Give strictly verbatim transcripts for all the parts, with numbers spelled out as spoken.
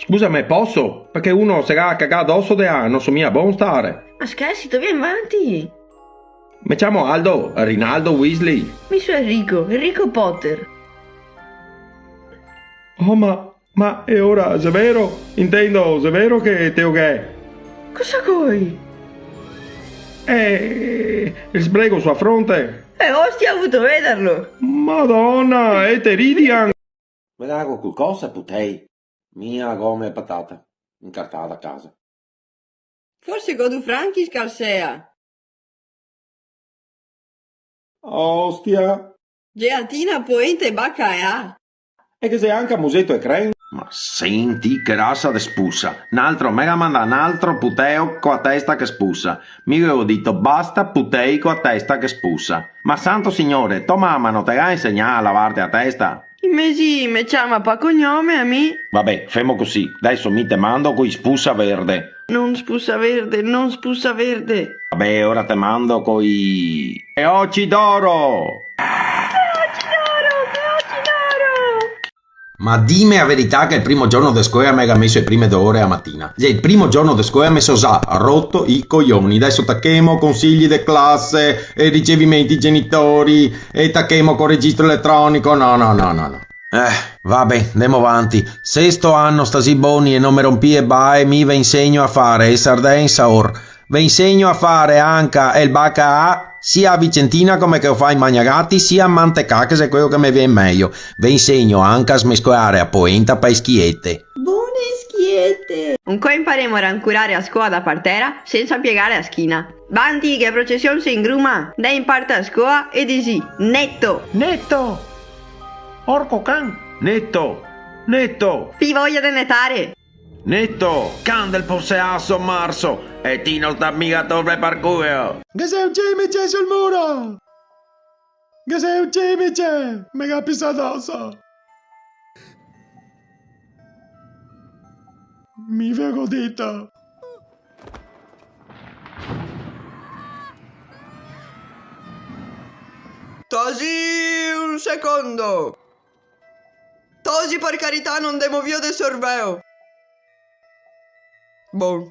Scusame, poso? Parché uno se ga cagà doso de là, no so mia bon stare. Ma scherzi, ti vien vanti? Me ciamo Aldo, Rinaldo Weasley. Mi so Enrico, Enrico Potter. Oh, ma, ma e ora, xe vero? Intendo, xe vero che te o ghè? Cosa coi? Eh, el sbrego su a fronte. Eh, ostia, go vuto vederlo. Madona, e te ridi anca. Me dago calcosa, putei? Mia goma e patata incartada a casa. Forse go du franchi in scarsea. Ostia. Gelatina, poenta e bacalà. E ghe xe anca museto e cren? Ma senti che rasa de spusa! N'altro, me ga mandà n'altro puteo co a testa che spusa. Mi ghe go dito basta putei co a testa che spusa. Ma santo Signore, to mama no te ga insegnà a lavarte a testa? Invese me ciama pa cognome a mi. Vabè, femo cusì, deso mi te mando coi spusa verde. No spusa verde, no spusa verde. Vabè, ora te mando coi peoci d'oro. Peoci d'oro, peoci d'oro. Ma dime a verità che el primo giorno de scoea me ga meso e prime do ore a matina. Xe el primo giorno de scoea, me so za roto i coioni. Deso tachemo consigli de clase e ricevimenti genitori e tachemo co registro eletronico. No, no, no, no, no. Eh, va ben, ndemo vanti. Sesto ano, stasì boni e no me rompì e bae, mi ve insegno a fare e sardè in saor. Ve insegno a fare anca el bacalà, sia a vicentina come che o fa i magnagati, sia a mantecà, che xe queo che me vien mejo. Ve insegno anca a smescoare a poenta pa e schiete. Bone schiete! Ancoi inparemo a rancurare a scoa da par tera sensa piegare a schina. Vanti, che a procesion se ingruma, dè in parte a scoa e disì: neto! Neto! Orco can! Neto! Neto! Pi voia de netare! Neto, can del poseaso marso, e ti no sta miga torve par culo! Ghe xe un cimice sul muro! Ghe xe un cimice! Me ga pisà doso! Mi ve go dito! Tasi un secondo! Tosi, par carità, no ndemo via de sorveo. Bon.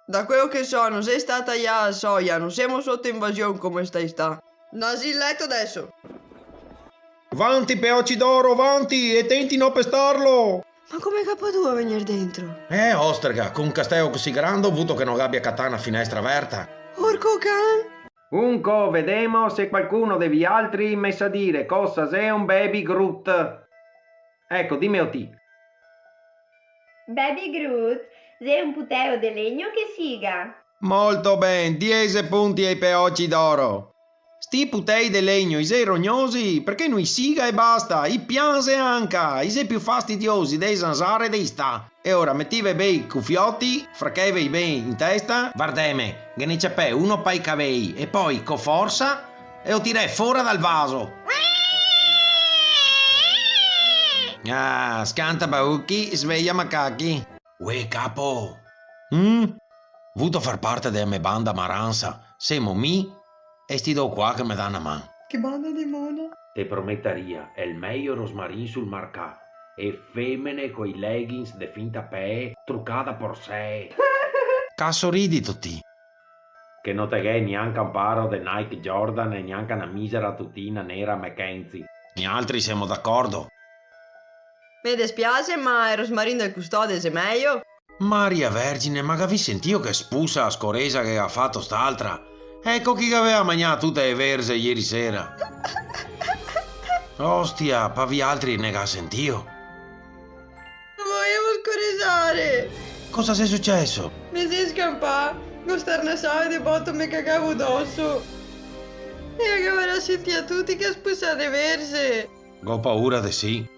Da queo che so, no xe stà taià a soia, no semo soto invasion come sta istà. Nasi in leto deso. Vanti, peoci d'oro, vanti, e tenti no pestarlo! Ma come ga podù a vegnir dentro? Eh, ostrega, co un casteo cusì grando, vuto che no gabia catà na finestra verta? Orco can! Unco, vedemo se qualcuno de vialtri me sa dire cosa xe un Baby Groot. Eco, dimeo ti. Baby Groot xe un puteo de legno che siga. Molto ben, diese punti ai peoci d'oro. Sti putei de legno i xe rognosi, parché no i siga e basta, i pianxe anca, i xe più fastidiosi dee zanzare de istà. E ora metive ben i cufioti, fracheve ben in testa, vardeme, ghe ne ciapè uno pai cavei e poi, co forsa, e o tirè fora dal vaso. Ah, scanta bauchi, sveia macachi. Uè, capo! Mm? Vuto far parte dea me banda maransa? Semo mi e sti do qua che me dà na man. Che banda de mona? Te prometaria el mejo rosmarin sul marcà, e femene coi leggings de finta pee, trucà da porsee. Caso ridi ti? Che no te ghè gnanca un paro de Nike Jordan e gnanca na misera tutina nera McKenzie. Nialtri semo d'acordo. Me despiase, ma el rosmarin del custode xe mejo. Maria Vergine, ma gavì sentìo che spusa scoresa che ga fato st'altra? Eco chi gaveva magnà tute e verze ieri sera. Ostia, pa vialtri ne ga sentìo? No volevo scoresare! Cosa xe suceso? Me xe scampà, go starnasà e de boto me cagavo doso. E gavarà sentìo tuti che spusà de verze. Go paura de sì.